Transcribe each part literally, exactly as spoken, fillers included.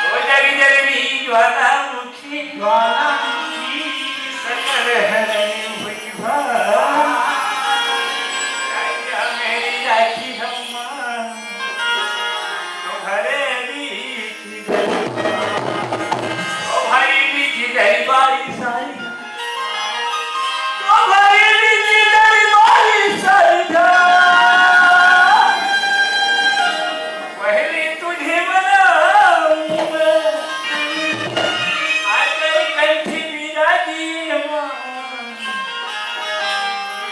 ओ जरी जरी ज्वालामुखी, ज्वालामुखी, सकल हरन वैभव। राजा मेरी राखी हम्मा, तुम्हारे बीच, तुम्हारे बीच दरबारी साई। तुम्हारी बीच दरबारी सरकार, पहले तुझे मनाऊंगा। आकर कंठ विराजी माँ,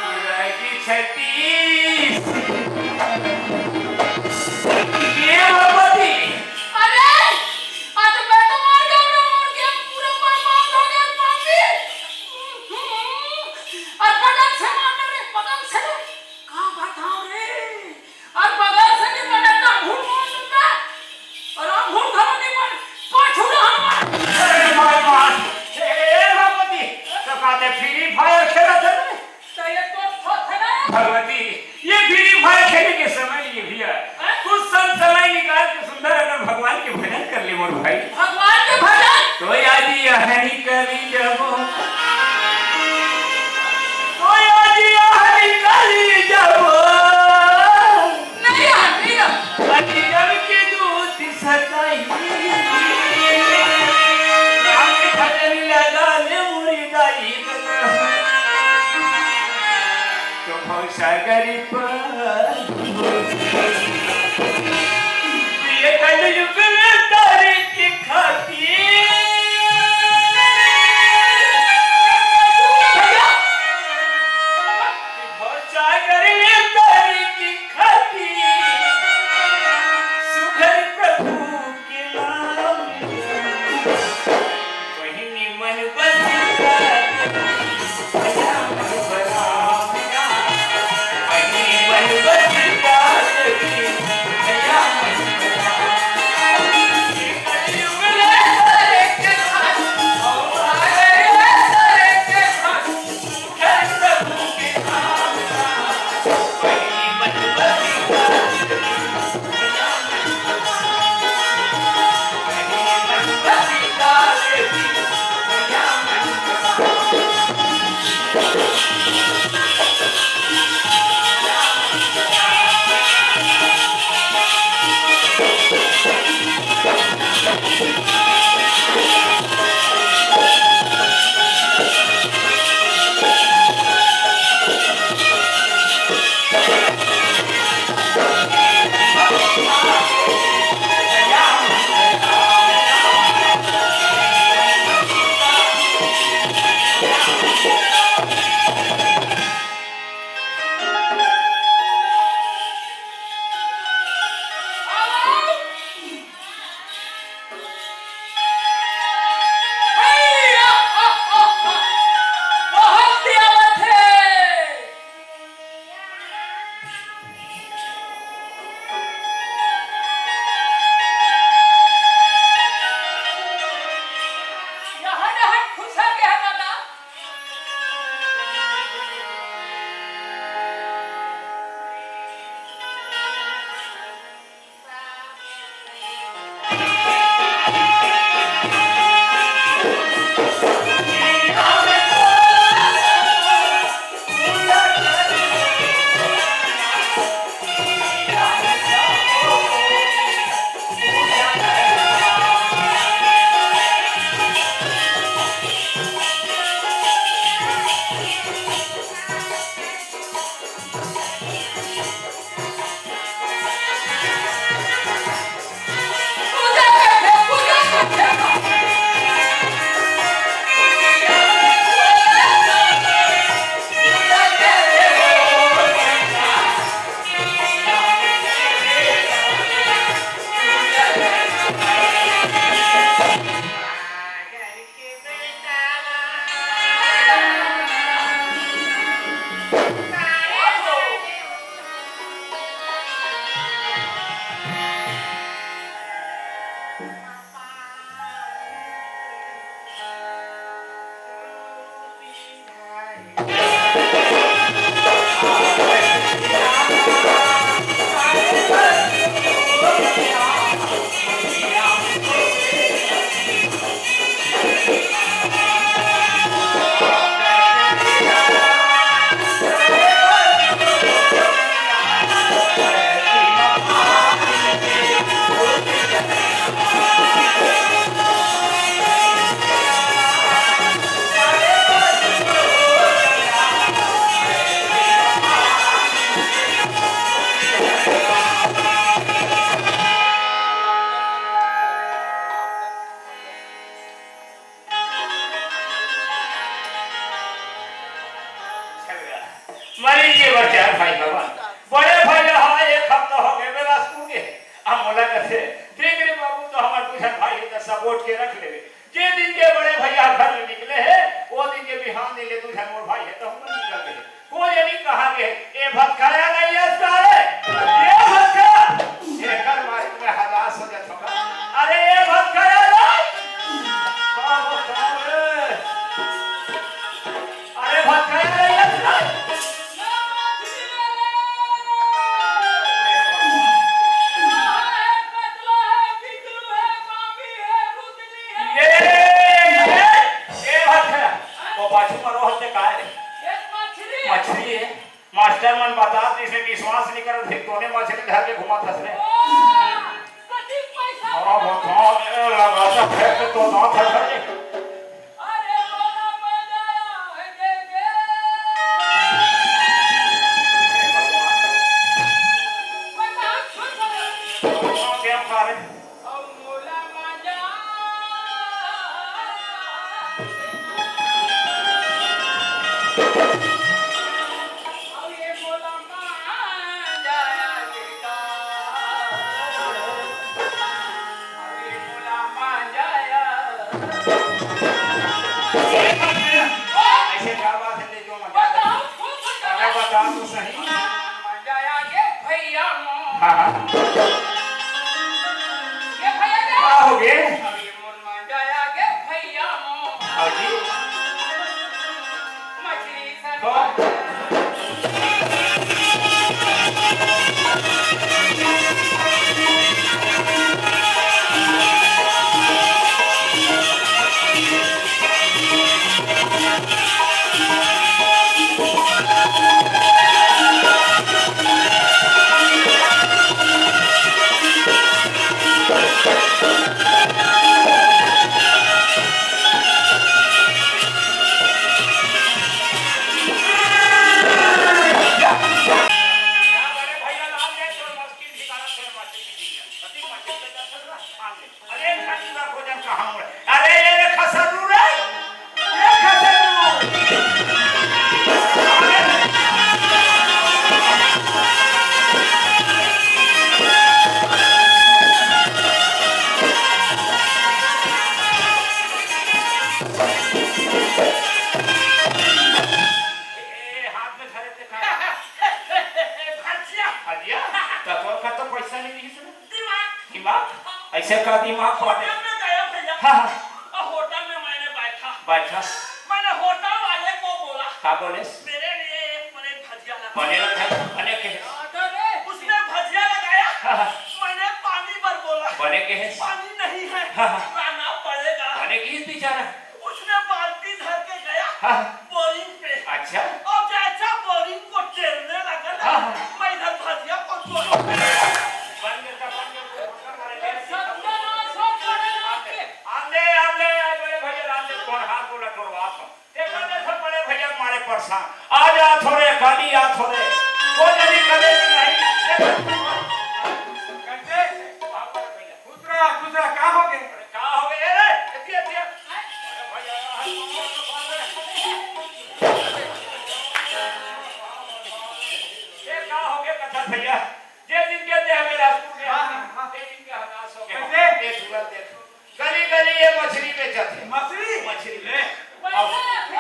विरागी छत्तीस। ये भगवती। अरे, आज मैं तो मर गया, मैं मर गया, पूरा बर्बाद हो गया, पापी। अरे बगल से मार रे, बगल से। का बताओ रे? अरे बगल से भी पटकता, भूल मार दूंगा। अरे भूल घरो नहीं मार, पाछू रहा मार। अरे भाई मार। ए, ए, भगवती, तो कहते फ्री फायर खेलत है। तो ये तो थोड़ा था ना। भगवती, ये फ्री फायर खेले के समय नहीं है भैया। हाँ? कुछ सम समय निकाल के सुंदर अगर भगवान के भजन कर ले मोर भाई। भगवान के भजन? तो याद यह नहीं करी जब, तो याद यह नहीं करी जब। नहीं यार, नहीं यार। अति जब के दूत सताई। राम भजन लगा ले मोरी दाई। तो भवसागर पर ये कलयुग में तारे के खातिर। भवसागर में तारे के खातिर। सुघर प्रभु के नाम। बहिनी मन बसिता, भैया मन बराम। बहिनी मन बसिता, मरीज ये बच्चा है भाई बाबा, बड़े भाई ला हवा एक हफ्ता हो गए, बेला स्कूल के। अब मोला कथे, "देख रे बाबू, तो हमारे दू झन भाई है, तो सपोर्ट के रख लेवे।" जे दिन के बड़े भैया घर ले निकले हे, वो दिन के बिहान दिन ले दू झन मोर भाई है, तो हम निकल गए। कोई ये नहीं कहा के, "ए भटकाया नहीं है इसका, ए, ये भटका।" एकर मारे में हलास हो जात होगा। अरे, ए भटकाया नहीं। का होता है? अरे, भटकाया नहीं है इसका। ये, ये, ये बात है। वो पाछू मरो हत्ते काय रे? मछली है। मास्टर मन बतात रहिसे, विश्वास नहीं करत, फिर तोने मछली धर के घुमात हस रे। हाँ, बताओ, ए, लगाता फेंक के तो दांत हट गए। ऐसे क्या बात है, ले जो मजा आ जाए। अरे बता तो सही। हाँ, हाँ। का हो गे? हाँ जी। तो अरे, खाली बा भोजन कहाँ हुआ? अरे, ये रे खसरू रे, ये खसरू। ए, हाथ में धरे थे खा। भजिया। भजिया? त तोर का तो पैसा नहीं दिस ना। दिमाग। दिमाग? ऐसे का दिमाग बाटे? होटल में गया भैया। हाँ, हाँ। और होटल में मैंने बैठा। बैठा। मैंने होटल वाले को बोला, का बोलेस? मेरे लिए एक प्लेट भजिया ला। बने रखा, बने कहे। उसने भजिया लगाया। हाँ, हाँ। मैंने पानी पर बोला, बने कहे। पानी नहीं है, हाँ, हाँ। लाना पड़ेगा। बने की बेचारा। उसने बाल्टी धर के गया हाँ। बोरिंग पे। अच्छा। और जैसा बोरिंग को टेरने लगा ना, हाँ, हाँ। मैं इधर भजिया को तोड़ बन गया, बन गया, सत्यानाश हो गया आपके। आंदे, आंदे, आंदे, बड़े भैया, आंदे, कौन हाथ बोला तोड़वा था? देखो, देखो, बड़े भैया मारे परेशान। आ जा थोड़े, खाली आ थोड़े। वो जल्दी करे कि नहीं? देखो, कैसे? खुश रहा, खुश रहा, का हो गए? अरे, का हो गए? ए, ए, एतिया, एतिया। अरे भैया, ये का हो गए कथा भैया? जे दिन के देह में राजपुर में हाँ, हाँ, हाँ। ते दिन के हताश हो गए। कैसे? ये सूरत देख। गली गली ये मछली बेचत है। मछली? मछली। ले। अब,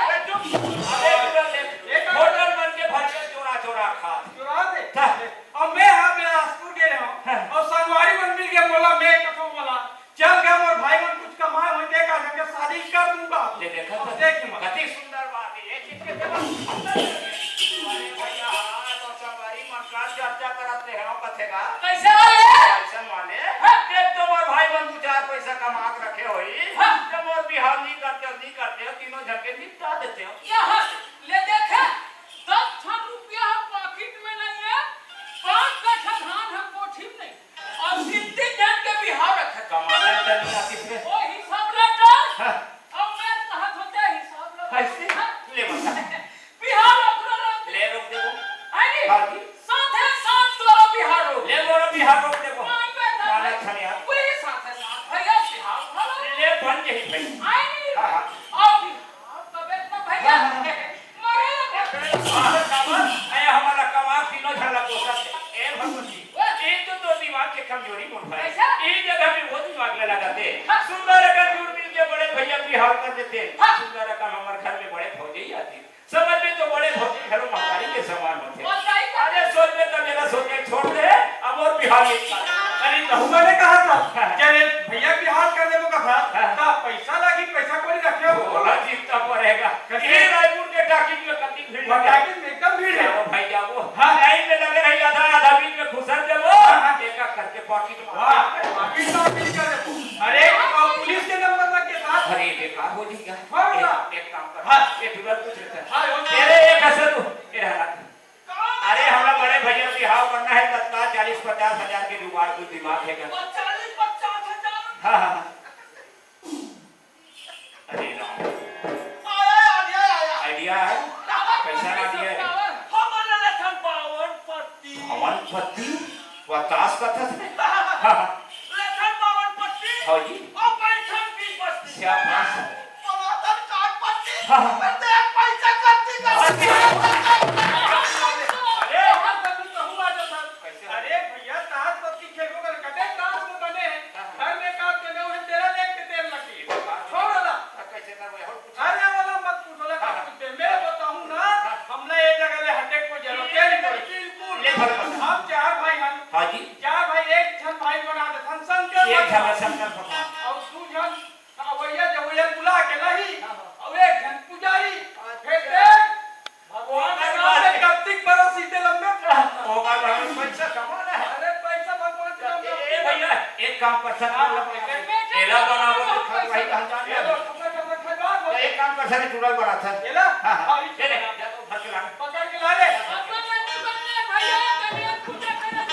अबे चुप। अबे सूरत देख। ये का होटल मन के भजिया चोरा चोरा खात। चोरा दे? ता। अब मैं हाँ बिलासपुर गे रहे हूँ हाँ। और संगवारी मन मिल के बोला, मैं कथो बोला, चल गा मोर भाई मन कुछ कमाए होई, ते का ढंग के शादी कर दूंगा। ले देखा अब तो? देख मत। कति सुंदर बात है, ये चीज के देखो। अरे भैया, हाँ, तो संगवारी मन का चर्चा करत रहे हो, कथेगा। कैसे वाले? कैसे वाले? हाँ। देख तो मोर भाई मन दो चार पैसा कमा के रखे होई। हाँ। जब मोर बिहाव नहीं करते, नहीं करते, तीनों झन के निपटा देते हो। यहाँ ले देखे, दस ठन रुपया पॉकेट में नहीं है, पाँच कट्ठा धान है कोठी में नहीं। और तीन तीन झन के बिहाव रखे। कमाना चली आती थे। ओ हिसाब लेटर। हाँ। और मैं कहा होता हिसाब लेटर। कैसे? हाँ। ले बता। बिहाव ओकरो रोक दे। ले रोक देबो। है नी? हाँ जी। साथे साथ तोरो बिहाव रोक दे। ले मोरो बिहाव रोक देबो। मान में था माना भाई। छनिया। वही साथे साथ भैया बिहाव भरो। ले बन यही भाई। आई नहीं। हाँ, हाँ। और बिहाव कबे तो भैया। हाँ, हाँ। मरे लगे। अरे, अरे, हमारा कमाल तीनों झन ला पोसत हे। ए भगवती, ये तो, तो दिमाग के कमजोरी मोर भाई। कैसा? ये जगह में वो दिमाग लगा दे। हाँ। सुंदर अकन जुड़ मिल के बड़े भैया बिहाव कर देते। हाँ। सुंदर अकन हमारे घर में बड़े भौजी आती। समझ में तो बड़े भौजी घरों महतारी के समान होते। और सही बात। अरे सोच में तब जरा सोच के छोड़ दे, अब और बिहाव ये कर। अरे कहूँ मैंने कहा था, हाँ। जब ये भैया बिहाव कर देबो कहा, हाँ। तो पैसा लागी, पैसा कोई रखे हो? बोला जीतना पड़ेगा। कैसे? ये रायपुर के टाकिज में कति भीड़ वो लगे। टाकिज में एकदम भीड़ है। जाओ भाई, जाओ। हाँ। लाइन में लगे रही, आधा, आधा बीच में घुसर देबो। हाँ, हाँ। एक एक करके पॉकेट मार। वाह, पॉकेट मार के निकाल देबो। अरे, और पुलिस के नंबर लग के साथ। अरे, बेकार हो जाएगा। हाँ, एक, हाँ। एक काम कर। हाँ। ये तुरंत कुछ रहता है। हाँ, वो तेरे एक हंसे तू, ये रहा। अरे, हमरा बड़े भैया बिहाव करना है, तत्काल चालीस पचास हजार के जुगाड़, कुछ दिमाग है क्या? चालीस पचास हजार? हाँ, हाँ, हाँ। अरे राम। आया, आया, आया। आइडिया है? टावर कैसा पकड़ आइडिया है? सब टावर। हमारा लखन बावन पत्ती। बावन पत्ती? बतास कथा से? हाँ, हाँ। लखन बावन पत्ती। हाँ जी। और बैठन की पत्ती। शाबाश। टमाटर काट पत्ती। हाँ, हाँ। मैं तो एक पैसा पत्ती का। अरे, हाँ, हाँ, हाँ, हाँ, हाँ। कैसे? अरे भैया, ताश पत्ती खेलबो कर, कटे ताश में बने हैं। हाँ, हाँ। घर में काम करने हुए, तेरा लेके तेल लगी। ये तो बात है। छोड़ वाला। हाँ, कैसे ना भाई, और कुछ? अरे वाला मत पूछो, वाला हाँ, हाँ। कुछ दे। मैं बताऊँ ना, हाँ। हमने ये जगह ले हटे कोई जरूरत ये नहीं पड़ी। बिल्कुल। ले भर बता। हम चार भाई हैं। हाँ जी। चार भाई एक झन भाई बना दे, हम शंकर एक भगवान। झन शंकर भगवान। और दू झन हाँ, भैया, जब भैया बुला के लाही, हाँ, हाँ। और एक झन पुजारी, अच्छा। फिर देख, भगवान ओकर के नाम से बाद कार्तिक बरस इतने लंबे। ओकर बाद पैसा कमाना है। अरे, पैसा भगवान के नाम ए, से। भैया, एक काम कर सकते हाँ, हो, हाँ, हाँ। एला बनाओ तो खा भाई, हम जान ये लो, लेंगे। खबर, खबर, खबर, तो एक काम कर सकते, चूड़ा बना था। ये ला, हाँ, हाँ। हाँ, ये ले, ले, बना। जा तो उठा के ला। पकड़ के ला रे। अपन नहीं बनने, भैया, कन्या पूजा करना।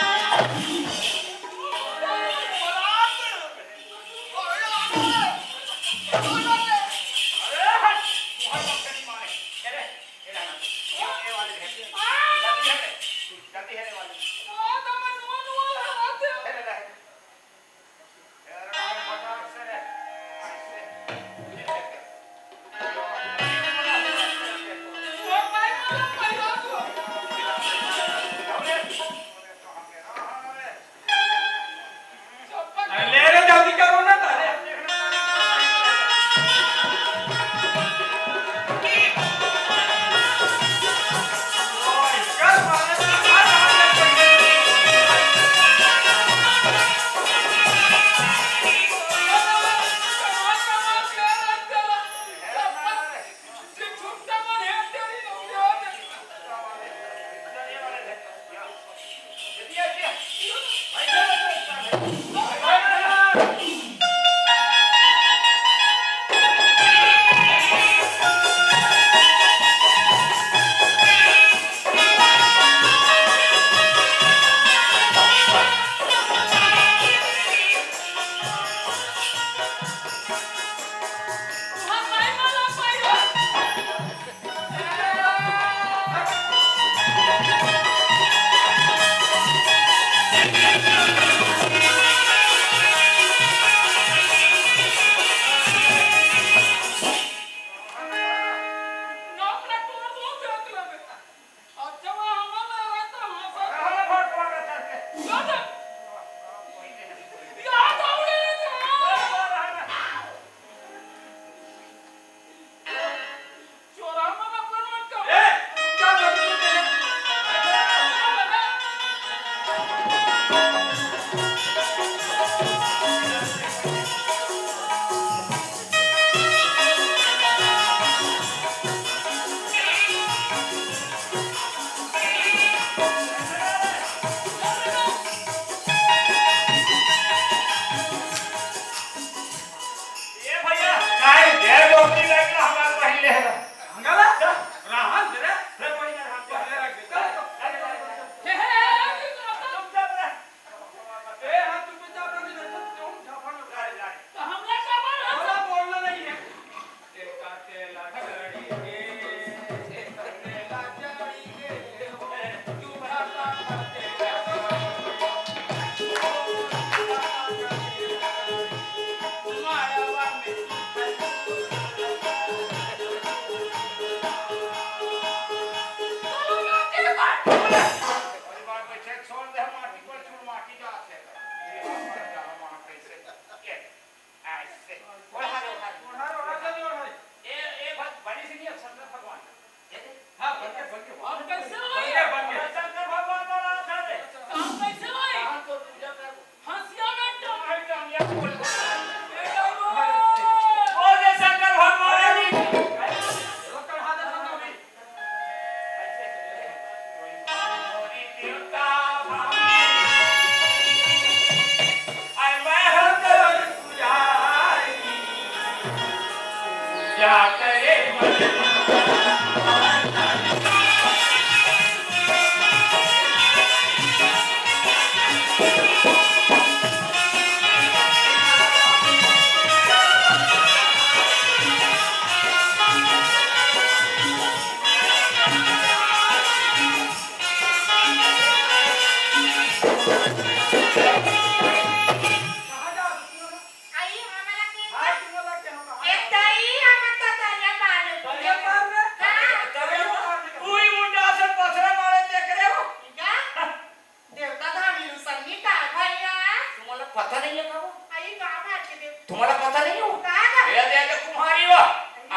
आई का बात के दे। तुम्हारा पता नहीं हो? का ना? ये दे दे कुम्हारी हो।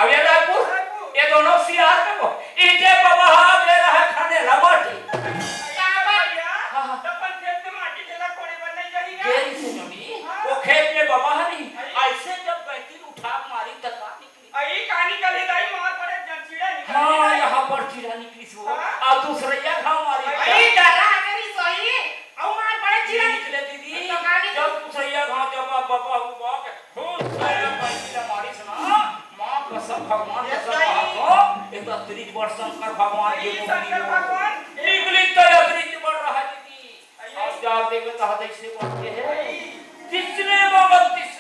अब ये रायपुर, रायपुर। ये दोनों सियार में हो। इनके बाबा हा दे रहा है खाने लमाटी। का बात? भैया, हाँ, हाँ। तो अपन खेत के माटी ढेला कोड़े बर नहीं जाही ना? तेरी सुननी, हाँ। वो खेत में बाबा हा नहीं। अरे। ऐसे जब गैती उठा मारी त का निकली? अरे, का निकली दाई, मार पड़े जन चीड़ा निकली हाँ, दाई। यहाँ पर चीड़ा निकली सो। हाँ। अब दूसरैया घाव मारी। अरे, डरा हमें भी सही। अउ मार पड़े ये चिरा निकले दीदी, तो का निकले? जब दूसरैया घाव जब बाबा उबा के खूब सारा पैसी ला मारिस ना, माँ कसम भगवान ये कसम सही। कहा तो, एक तो त्रिज बड़ शंकर भगवान के ये मुंह शंकर निकली। भगवान। निकली तो ये त्रिज बड़ रहा दीदी। अरे। अब जाब देखे तो हद ऐसे बढ़ के है। अरे। जिसने मगन तिस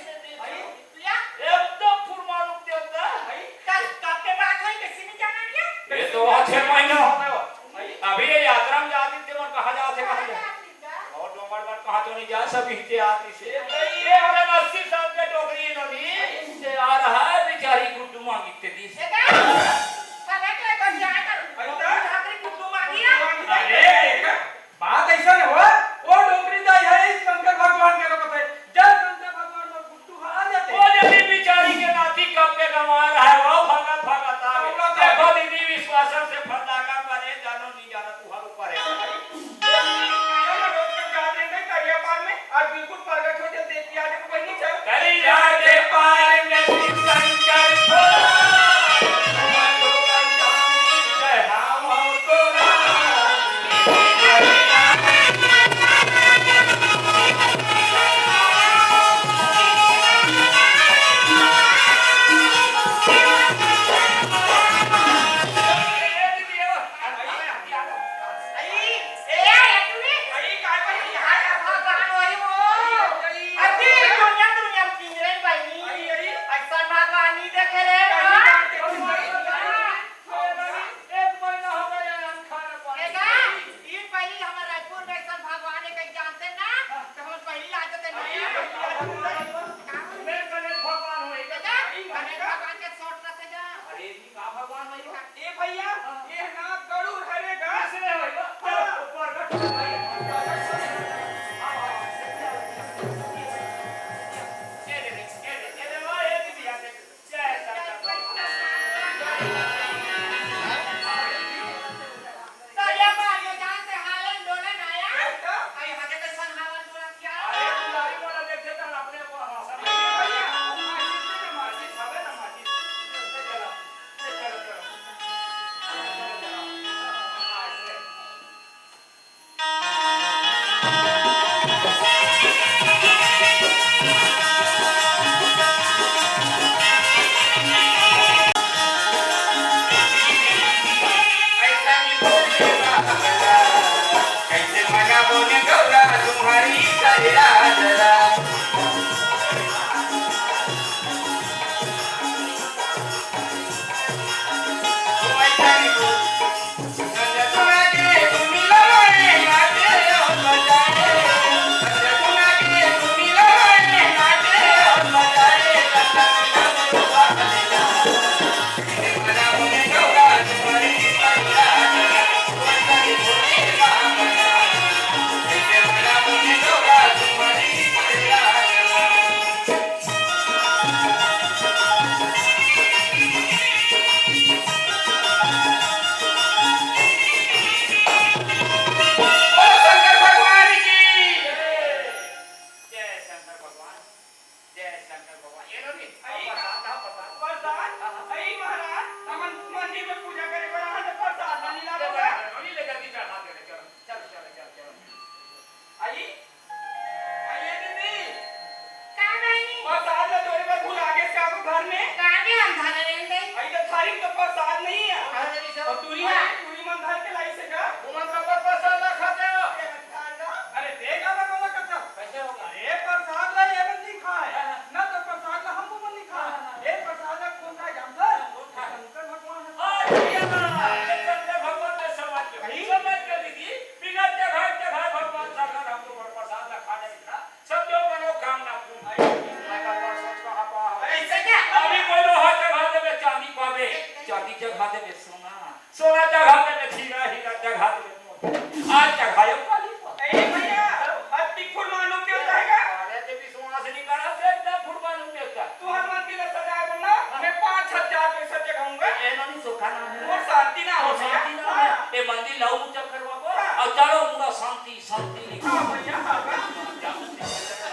करा से एकदम फुटबॉल उठे का। तू हर मंदिर ला सजाए बर ना, हाँ। मैं पाँच हजार पैसा जगाऊंगा। ए, ननी सो का नाम है? मोर शांति ना हो शांति ना हो। हाँ। ए मंदिर लाऊ ऊंचा करवा को। हाँ। और चलो पूरा शांति, शांति लिखो। हाँ भैया, हाँ, हाँ।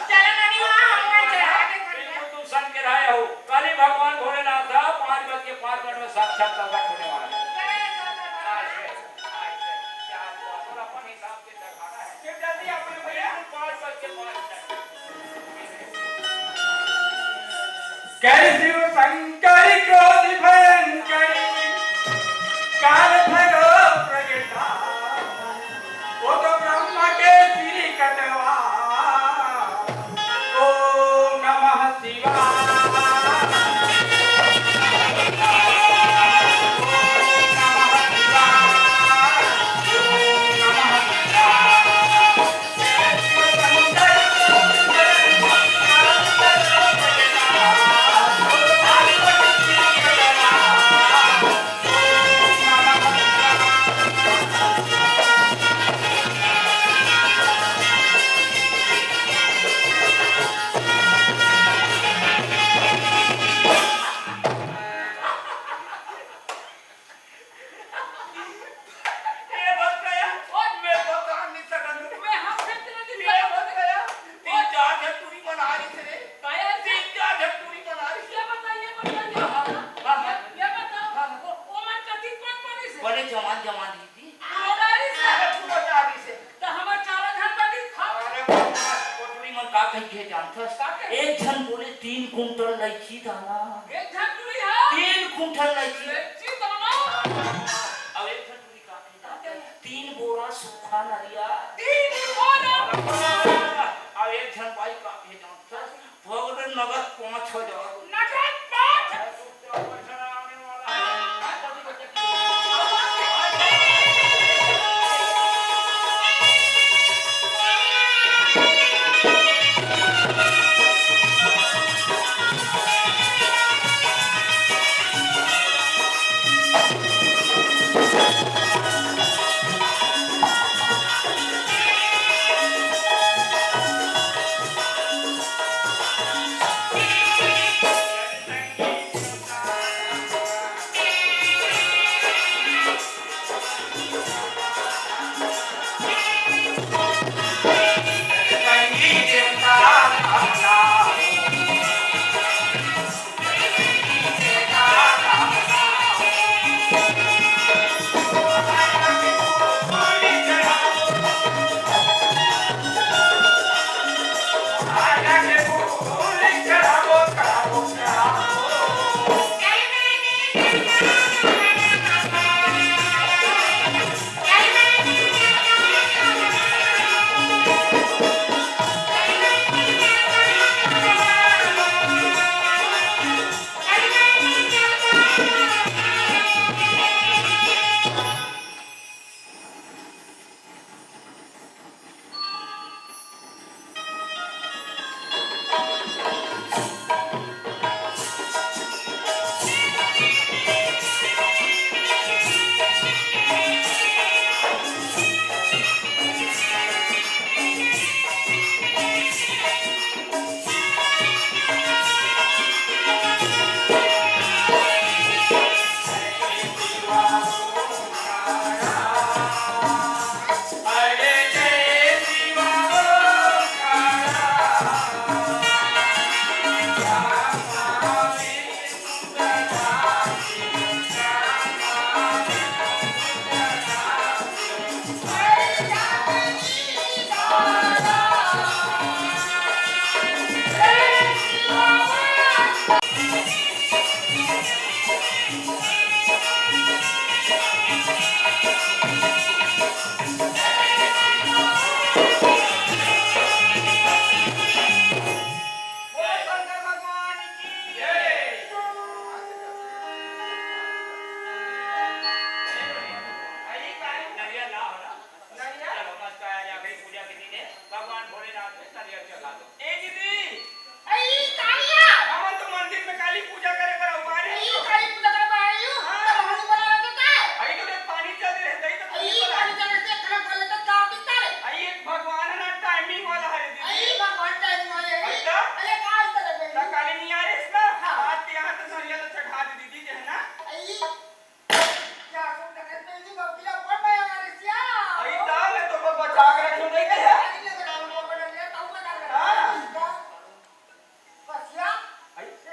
चलो ननी वहाँ हम ना चढ़ा के करते हैं। बिल्कुल तुम सन के रहे हो। काली भगवान भोलेनाथ था, पाँच बज के पाँच मिनट में साक्षात प्रकट होने वाला है। जय जगन्नाथ। आज है, आज है, क्या हुआ? थोड़ा अपन हिसाब से चढ़ाना है। फिर जल्दी अपने भैया। बिल्कुल पाँच बज के पाँच मिनट। करि शिव शंकर क्रोध भयंकर, काल भैरव प्रगटा, वो तो ब्रह्मा के सिर कटवा। ओम नमः शिवाय। ए भक्तया, मैं बता नहीं सकत हूँ। मैं हम से तेरे दिल ये भक्तया, तीन चार झन टूरी मन आ रही थे रे। काया से? तीन चार झन टूरी मन आ रही। ये बताइए, बताइए। हाँ, हाँ, हाँ। ये, ये बताओ, हाँ, हाँ। वो, वो मन कथी कौन बनी से? बड़े जवान, जवान रही थी। पुरोधा रही से? अरे, पुरोधा रही से। त हमर चारा झन बनी खा। अरे बाप रे, कोठरी मन का कहि के जानथस? का कहि? एक झन बोले तीन कुंटल लइची दाना। एक झन टूरी हा? तीन कुंटल लइची। लइची दाना। अब एक झन टूरी का कहि जानथस? तीन बोरा सूखा नरिया। तीन बोरा? अब एक झन बाई का कहि जानथस? भगवान नगद पाँच हजार। नगद पाँच?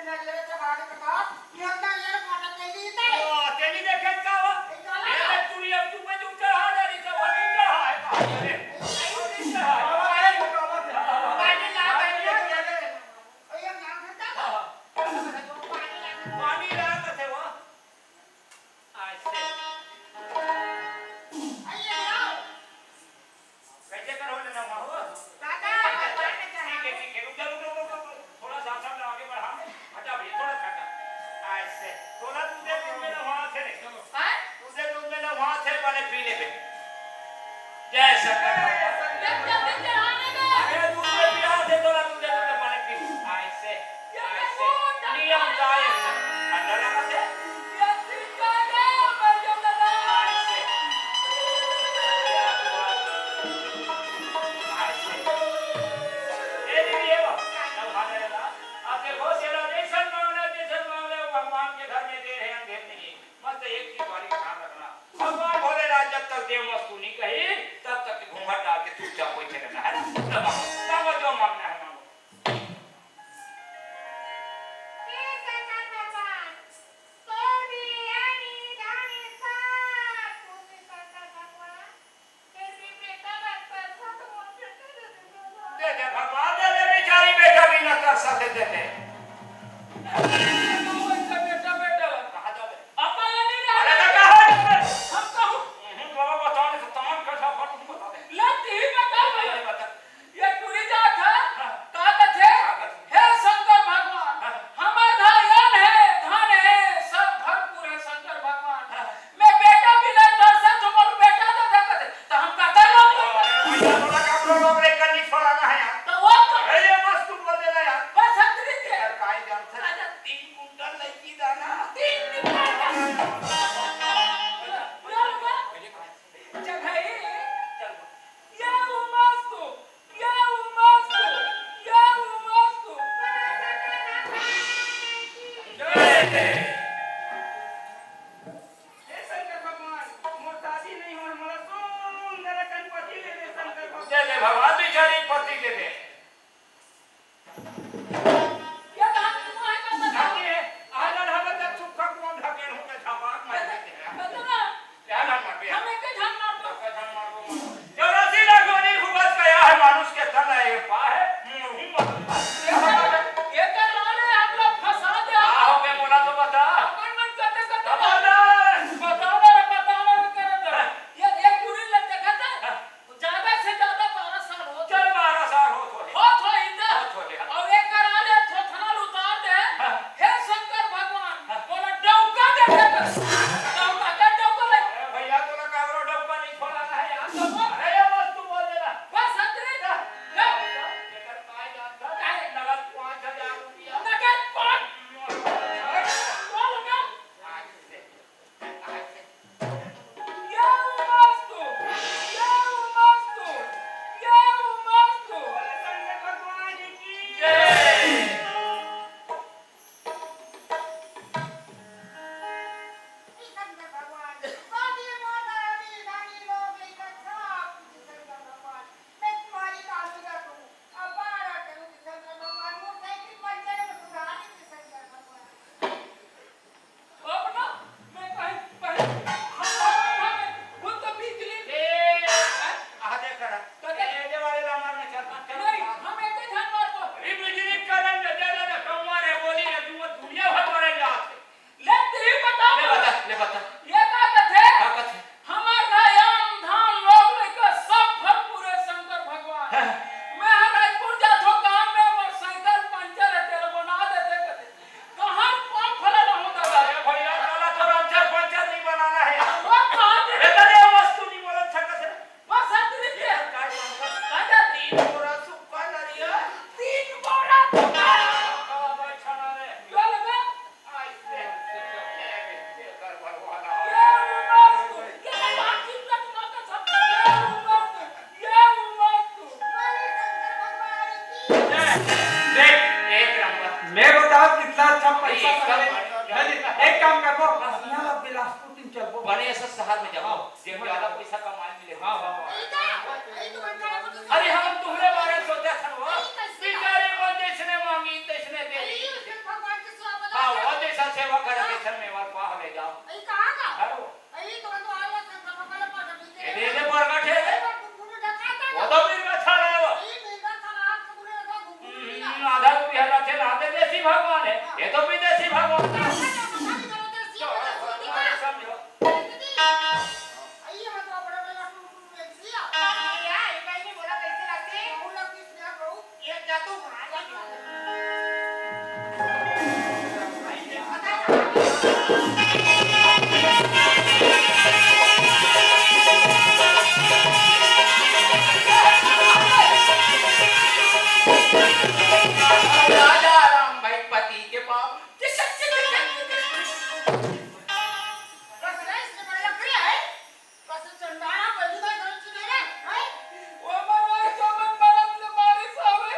ओ, तेली देखे का हो? ए, तू ये तू पे तू चढ़ा जा रही, तो वो नहीं चढ़ा है, कहाँ जा रहे? नहीं चढ़ा है। पानी ला, पानी ला। पानी ला, तो थे वो। ऐसे। कैसे करो लेना हुआ हो? दादा, दादा, ठीक है, ठीक है, रुक जा, रुक, रुक, रुक, रुक, रुक। थोड़ा सा हम लोग आगे बढ़ा दे। हटा भैया, थोड़ा सा हटा। ऐसे। थोड़ा दूध दे, दूध में ना वहाँ थे रे। हाँ? दूध दे, दूध में ना वहाँ थे, वाले पी ले बे। जय शंकर भगवान। जब जल्दी चढ़ाने दो। अरे, दूध में पिया थे, थोड़ा दूध दे, दूध में वाले पी। ऐसे। नियम का एक ठंडा लगा दे। ऐसे। ऐसे। ए दीदी, ये लो। अब हाथ लगा। अब देखो, तेरा जैसन मांगना, जैसन मांगना, वो भगवान के घर में देर है, अंधेर नहीं है। बस एक चीज वाली ध्यान रखना, भगवान भोलेनाथ जब तक देव वस्तु नहीं कही, तब तक घूंघट डाल के चुपचाप बैठे रहना है ना। मांगो, मांगो, जो मांगना है मांगो। हे शंकर भगवान, सोनी, रानी, रानी, सब कुछ शंकर भगवान। बेटी, बेटा, बच्चा, सब मोर बेटा दे दे भगवान। दे दे भगवान, दे दे, बेचारी बेटा भी न कर सके, दे दे। बेटा, बेटा, कहाँ जाबे? अपन ले नहीं रहा। अरे, तो कहाँ जाबे? हम कहूँ। हम्म, बाबा, बताओ नहीं तो तमाम कैसा फट तुम बता दे। ले, तू ही बता, नहीं, बाबा। नहीं बता। ये टूरी जात हे, हाँ। का कथे? का कथे? हे शंकर भगवान, हाँ। हमर धान हे, धान हे, सब भरपूर हे शंकर भगवान। हाँ। मैं बेटा भी नहीं कर सकत, तुम बेटा दे दे कथे, तो हम कतर लोग। अरे भैया, थोड़ा काम रो, लोग रे, कन्नी छोड़ाना है यार। तो वो तो अरे, ये बस तू बोल देना यार। बस हम तरीके। यार, काहे जान से? राजा, तीन कुंटल लड़की दाना। तीन कुंटल। बोला, बोला, बोला। चल भाई, चल। या उमस्तु, या उमस्तु, या उमस्तु। जय। हे शंकर भगवान, मोर शादी नहीं होय, मोला सुंदर अकन पति दे दे शंकर भगवान। दे दे भगवान, बिचारी पति दे दे। ये कहाँ की कुआँ है, कहाँ का? ढाकी है। आदर हवे तब सुख का कुआँ ढकेल होके छपाक मार देते हैं। बता ना। क्या नाम है भैया? हम एक ही जान मार दो। आपका जान मार दो। चौरासी लाख योनि भुगत कया है मानुष के तन, ये पा है, मोर हूँ मत। ये कर, ये कर लो रे, आप लोग फंसा दे। का हो गया बोला तो बता। अपन मन करते करते खबरदार। बता दे रे, बता दे रे, करत। हाँ। ये एक टूरी ले देखा था? हाँ। ज्यादा से ज्यादा बारह साल होत चल, हे। बारह साल होत होही। होत होही ना? होत होही, हाँ। अउ एक करा ले, थोथना ल उतार दे। हाँ। हे शंकर भगवान, हाँ। मोला डौका दे दे बस। डौका, का डौका ले? अरे भैया, तोला काबरो डौका नहीं छोड़ाना है यार। तो बोल। अरे ये बस तू बोल देना। बस अतने। हाँ। ले। एकर काय जान था? काय? नगद पाँच हजार रुपया। नगद पाँच? बोल ना। आज से। या उमस्तु, या उमस्तु, या उमस्तु। बोले शंकर भगवान की जय। शंकर भगवान, स्वामी माता रानी, रानी लोग इकट्ठा, शंकर भगवान, मैं तुम्हारी कालू रखूं, अब बारह करूं, शंकर भगवान, मोटरसाइकिल पंचर में सुधार दीजिए, शंकर भगवान। अब ना, मैं कहीं, कहीं, हम लोग ना, वो तो बिजली। ए, हैं? आ देख रहा। तो देख। ए, ये वाले ला मारना चाहता, चलो, नहीं, साथ। हम एक ही ध्यान मार दो। अरे बिजली करंट दे दे ना, कौआ रे, बोली रे, तू वो दुनिया भर मरेंगे आज से। ले, तू ही बता। ले बता, ले बता। ये का कथे? का कथे? हमार धान, धान लोग लेकर सब भरपूर हे शंकर भगवान। हाँ। मैं ह रायपुर जाथो काम में, मोर साइकिल पंचर हे, तेला बना देते कथे। कहाँ पंप खोला रहूं दादा? अरे भैया, साला तो पंचर, पंचर नहीं बनाना है। वो कहाँ से? अरे, तने ये वस्तु नहीं बोल सकत है। बस हट रही है। यार, काय पंचर? राजा, तीन बोरा सुक्का नरिया। तीन बोरा सुक्का। अब अच्छा ना रे। क्या लगा? देख, एक नंबर। मैं बताओ कितना अच्छा पैसा कमाए। नहीं, नहीं, एक काम करबो, यहाँ ला बिलासपुर तीन चलबो। बने ऐसा शहर में जाओ, हाँ। जे ज्यादा पैसा कमाए मिले। हाँ, हाँ, हाँ। अरे, हम तुम्हारे बारे में सोचा था वो। बेचारे मन जैसने मांगी, तैसने दे। भगवान है, ये तो विदेशी भगवान है। राजा राम भाई पति के पाँव। बस रे, इसने बड़ा लग रहा है। बस चंडाला बंदी भाई घर से मेरे, हैं? वो मन भाई चमन बरत ले मारे सावे।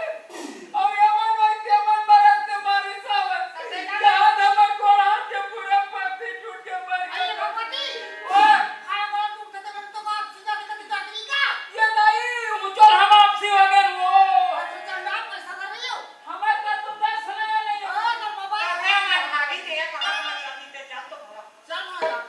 और ये मन भाई के मन बरत ले मारे सावे। सच्चे का? जहाँ धमक को रात के पूरा पति टूट के मर अरे गया। भगवती। वो हाँ, वो तुम कहते बन तो बाप सीधा के कभी जाती नहीं का? ये दाई, ऊंचो हम आपसी हो गए वो। बस चंडाला पैसा कर रही हो। हमारे पास तो पैसा नहीं है, नहीं है। ओ, तो बाबा। तो है, मैं भागी थे, कहाँ कहाँ चल दी थे, जान तो भरा। चल ना यार।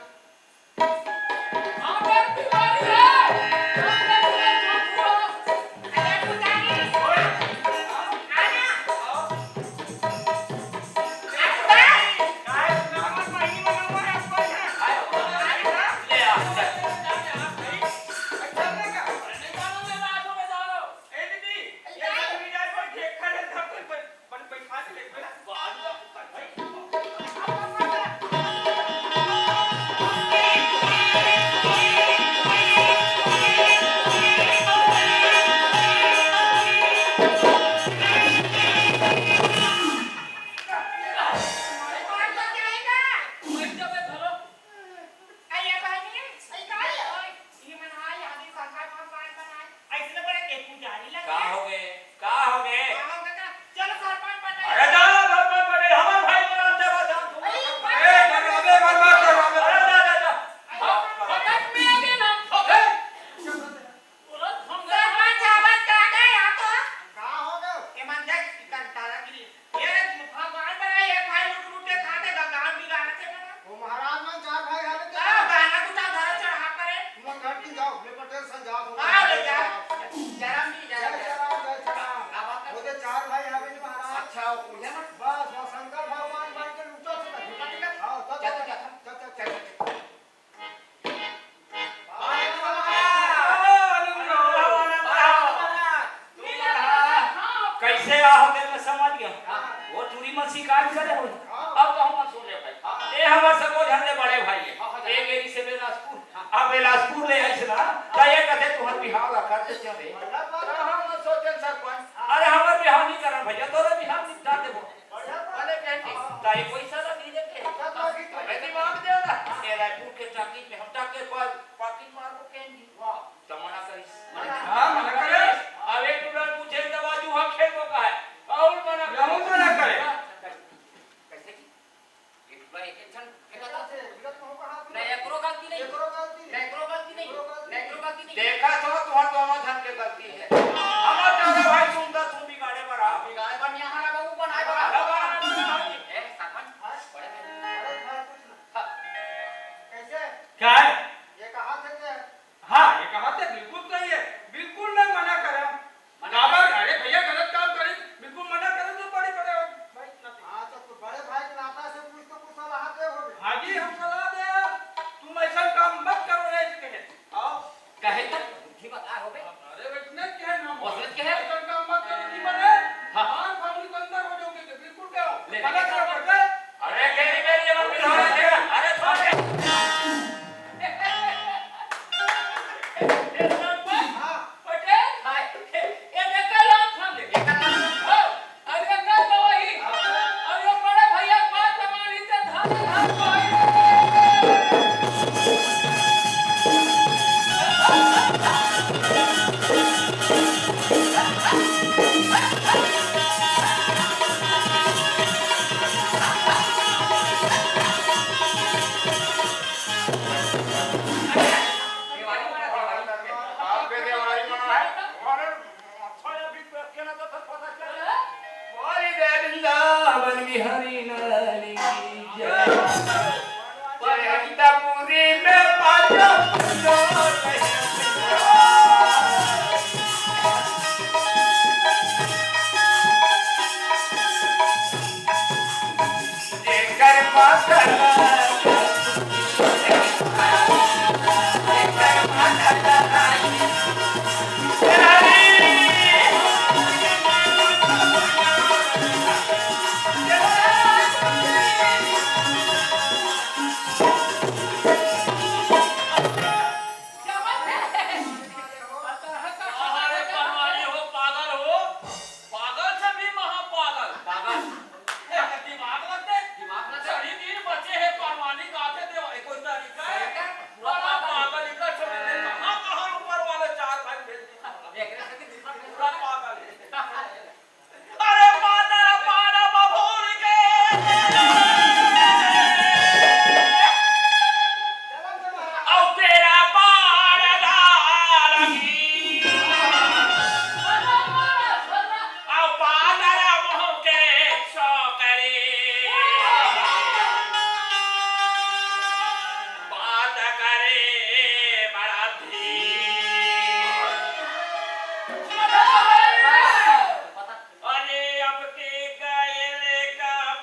अइया बहिनी, अइ का हे? ओए, ये मन हा, यहाँ भी सरपंच सरपंच बनाए। अइसने बड़े के पुजारी लगे। का हो गए? का हो गए? का हो गए का? चलो सरपंच बनाए। अरे जा, सरपंच बने, हमारे भाई को नाम देवा था। अरे, ए, भाई, अरे, अरे, मत, मत, मत, मत। अरे, जा, जा, जा। अरे, हाँ, सरपंच। फकट में आगे नाम, फकट। ए, सरपंच आवाज का आ गए यहाँ तो? का हो गए? ये मन देख, इकर दादागिरी। ये भगवान बनाए, ये भाई लुट लुट के खाते, गांव बिगाड़ते बना। वो महाराज मन चार भाई हवे तो का गाना तू का घर चढ़ा करे? तुम घर की जाओ, ले पटेल सन जाओ, तुम हाँ, ले घर जाओ। जाओ। जरा भी, जरा जय भी। जय राम, जय जय राम। का बात है? वो तो चार भाई हवे नी महाराज। अच्छा, वो उहे मन? बस, बस, शंकर भगवान बन के लूटो से ना। हाँ, चल, चल, चल, चल, चल, चल। चल, चल, चल। कैसे आ हो गए, मैं समझ गया। वो टूरी मन शिकायत करे हो। अब कहूँ मत सुन ले भाई। ये हमारे सबो झन ले बड़े भाई है। एक एरी से बेलासपुर। अब बेलासपुर ले आइस ना, त ये कथे तुहर बिहाव ला कर दे चले। हम सोचे सरपंच। अरे हमार बिहाव नहीं करन भैया, तोरे बिहाव निपटा देबो। बढ़िया बात। भले कहेंगे। हाँ। ताई पैसा ला दे देते। सब बात ही तो अबे दिमाग दे ना। ये रायपुर के टाकिज में हम टाके पास पाकिट मार को कहेंगे। वाह। तो मना करिस। हाँ, मना करे। अबे टूरा पूछे तो बाजू हाँ खेल को कहा है। राहुल मना करे। राहुल मना करे। कैसे की? एक बार एक एक क्षण फेंका था। से विगत में होगा हाथ ना में। एकरो गलती नहीं। एकरो गलती ना नहीं। एकरो गलती नहीं। एकरो गलती ना नहीं। एकरो गलती नहीं। देखा तो तुम्हार दोनों जन के गलती है। हमार दादा भाई सुनता तुम बिगाड़े बर आओ। बिगाड़े बर नहीं, हमारा बहू बनाए बर आओ। हमारा बहू बनाए। ए, सरपंच, हाँ? बड़े भाई। बड़े भाई कुछ ना। हाँ। कैसे? क्या है? ये कहा थे कि हाँ, ये कहा थे बिल्कुल सही है, बिल्कुल नहीं मना करा। मना काबर? अरे भैया, गलत काम करे, बिल्कुल मना करे तो बड़े बड़े हो भाई, ना। हाँ, तो तू बड़े भाई के नाता से कुछ तो कुछ सलाह दे होबे। हाँ जी, हम सलाह दे यार, तुम ऐसा काम मत करो रे, ऐसे कहे। आओ। कहे तो बुद्धि बता होबे। अरे, इतने क्या है ना? वो असलियत क्या है? ऐसा काम मत करो, नहीं मने। हाँ। हाँ, family के अंदर हो जाओगे, बिल्कुल क्या हो? ले, मना ले, करो, ले। पटेल। अरे, तेरी मेरी ये मत मिलो, अरे, अरे, थोड़े। पटेल, हाय। ये देखा लाल खान दे। देखा लाल खान। हाँ, अरे का गवाही। हाँ। अरे बड़े भैया बात हमारी ते धान धान गवाही। देवारी मना, देवारी। आपके देवारी मना है? अरे, अच्छा, अभी तो अकेला तो था, पता चला। बोली दे वृंदावन बिहारी लाल की जय। जयंतपुरी में बाजा बजो। अरे पहलवानी हो, पागल हो, पागल से भी महापागल। पागल। ए, दिमाग लगते। दिमाग लगते। सही दिन बचे है, पहलवानी गाते देवा, ये कोई तरीका है? तरीका? पूरा पागल, इधर से मैंने कहाँ, कहाँ ऊपर वाले चार भाई भेज दिए। अब एक रहे कि दिमाग पूरा पागल है। अरे पातर पान बबूल के, अउ तेरा पान डाल की, अउ पातर मुँह के छोकरी, बात करे बड़ा धीर। अरे अब के गए ले कब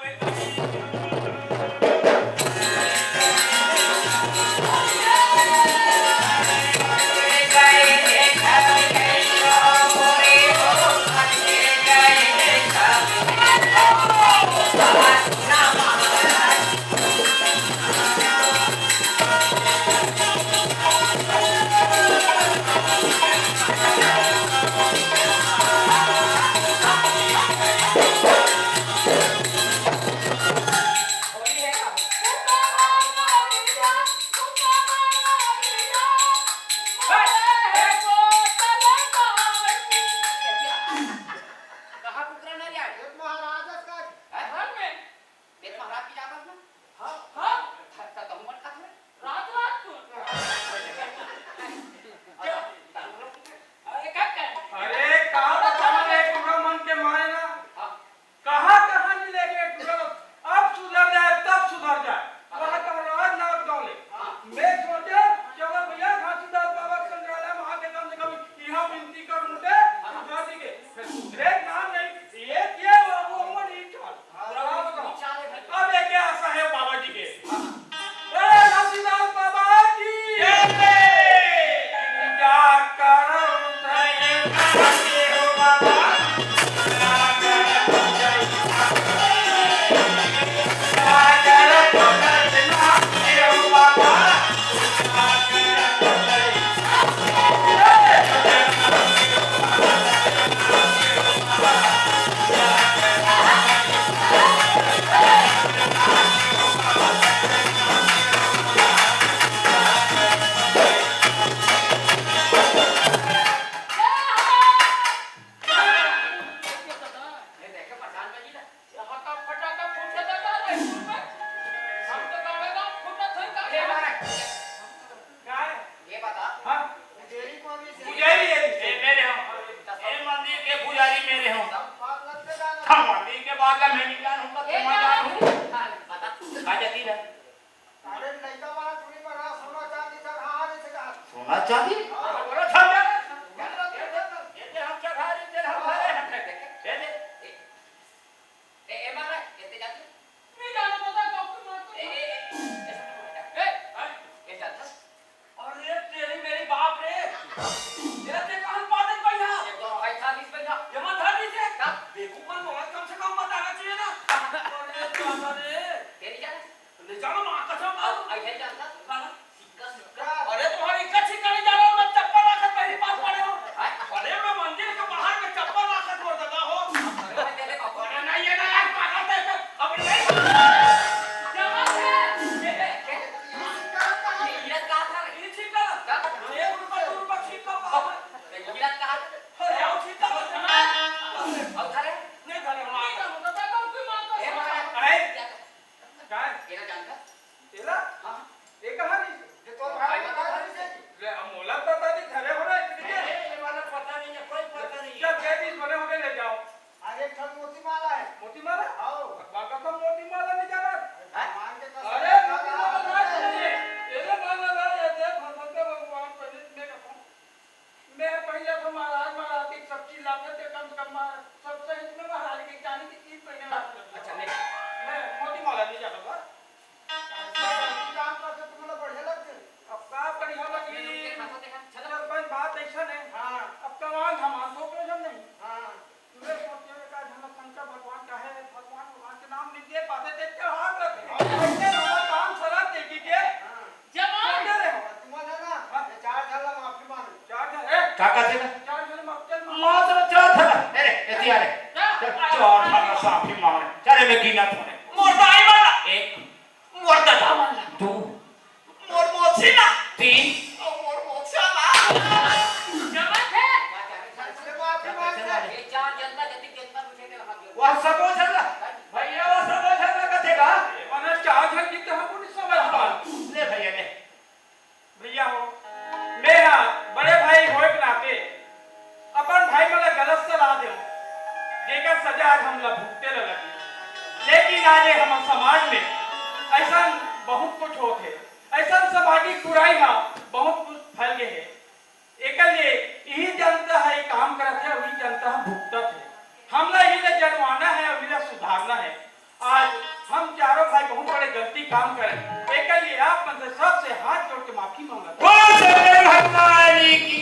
कहाँ कुकरा ना जाए? ये महाराज का है? घर में। तेरे महाराज की जागत ना? हाँ, हाँ। त-, त-, तहु मन खात में? रात, रात को। अरे, का कर? अरे, का बतावं रे, टूरा मन के मारे ना। हाँ। कहाँ, कहाँ नहीं ले गए टूरा? अब सुधर जाए, तब सुधर जाए। हाँ। वहाँ का राज नाथ गाँव ले। हाँ। मैं सोचे, चलो भैया, घासीदास बाबा के संग्रहालय में आके कम से कम यहाँ विनती कर उनके, हाँ। सुधर जी के। फिर सुधरे नाम नहीं, ये क्या हुआ, वो मन ही चाल। अब ये क्या आशा है बाबा जी के? अरे घासीदास बाबा की जय। पूजा करम सही करते हो बाबा। पूजा करम सही करते हो बाबा। फटाका फटाका फूटे दादा रे। हम तो गावे ना फूटत होई का? ये बता। हाँ। पुजारी कौन है? पुजारी है। ए, मेरे हम। ए, मंदिर के पुजारी मेरे हम। हम मंदिर के बात में नहीं जानूंगा, ए, तुम्हारा जानू। बता। आ जाती ना। अरे लइका वाला चूड़ी पर रहा, सोना चांदी चढ़ा रहे थे का? सोना चांदी? हाँ। बोलो, चल जा। ये, ये, ये हम चढ़ा रहे थे, हम भरे हैं। ये दे। ए, ए, महाराज, ये ते जाते? नहीं जाना पता, डॉक्टर मार को। ए, ए, ए, ऐसा क्यों बोलता है? ए, हाँ, ये जाता? अरे तेरी मेरी बाप रे। ये ते कहाँ पादन भैया? ये तो भाई था, इस भैया। ये मत था, इसे। क्या? बेवकूफ मन को कम से कम बताना चाहिए ना। अरे दादा रे। तेरी जाना? ले जाना माँ कसम। अब आई है जानता? हाँ। सिक्का, सिक्का। अरे तुम्हारी कच्ची कड़ी जा रहा हूँ, मैं चप्पल लाकर पहली बार पड़े हो। हाँ? अरे मैं मंदिर के बाहर में चप्पल लाकर बोल देता हो। अरे मैं तेरे को अरे नहीं, ये ना यार, पागल टाइप का। अब नहीं। क्या बात है? ये, ये, ये, ये हीरा कहाँ था? ये छिपा। क्या? एक रुपया, दो रुपया छिपा बाहर। ये हीरा कहाँ था? अरे आओ छिपा। अब था रे? नहीं था रे, मार। ये मार। अरे? काय? एला जानता? एला? हाँ। ये कहाँ रही? ये तो भाई भाई बता बता रही रही थी। ले, अब मोला बता दी, धरे हो ना, इतनी ए, देर। ए, ये वाला पता नहीं है, कोई पता नहीं है। जब कह दी, बने हो गए, ले जाओ। अरे, एक ठन मोती माला है। मोती माला? हाँ। बाबा का मोती माला नहीं गिनत होने। मोर दाई मन ला। एक। मोर ददा मन ला। दू। मोर मोसी ला। तीन। अउ मोर मोसा ला। जमा थे। ये चार जनता जतिक जनता पूछे थे, वहाँ गए। वह सबो झन ला। भैया, वह सबो झन ला कथे का? ये मने चार झन की तो हमको नहीं समझ पा। ले भैया, ले। भैया हो, मैं हा बड़े भाई होए के नाते अपन भाई मन ला गलत सलाह देव, जेकर सजा आज हमला भुगते ला लगी। लेकिन आज ये हमर समाज में ऐसन बहुत कुछ होत हे, ऐसन सामाजिक बुराई हा बहुत कुछ फैल गए हे। एकर लिए इही जनता ह ये काम करत हे, वही जनता ह भुगतत हे। हमला इही ला जनवाना हे, वही ला सुधारना हे। आज हम चारों भाई बहुत बड़े गलती काम करे, एकर लिए आप मन से सबसे हाथ जोड़ के माफी मांगत हूँ। बोल शंकर भगवान की।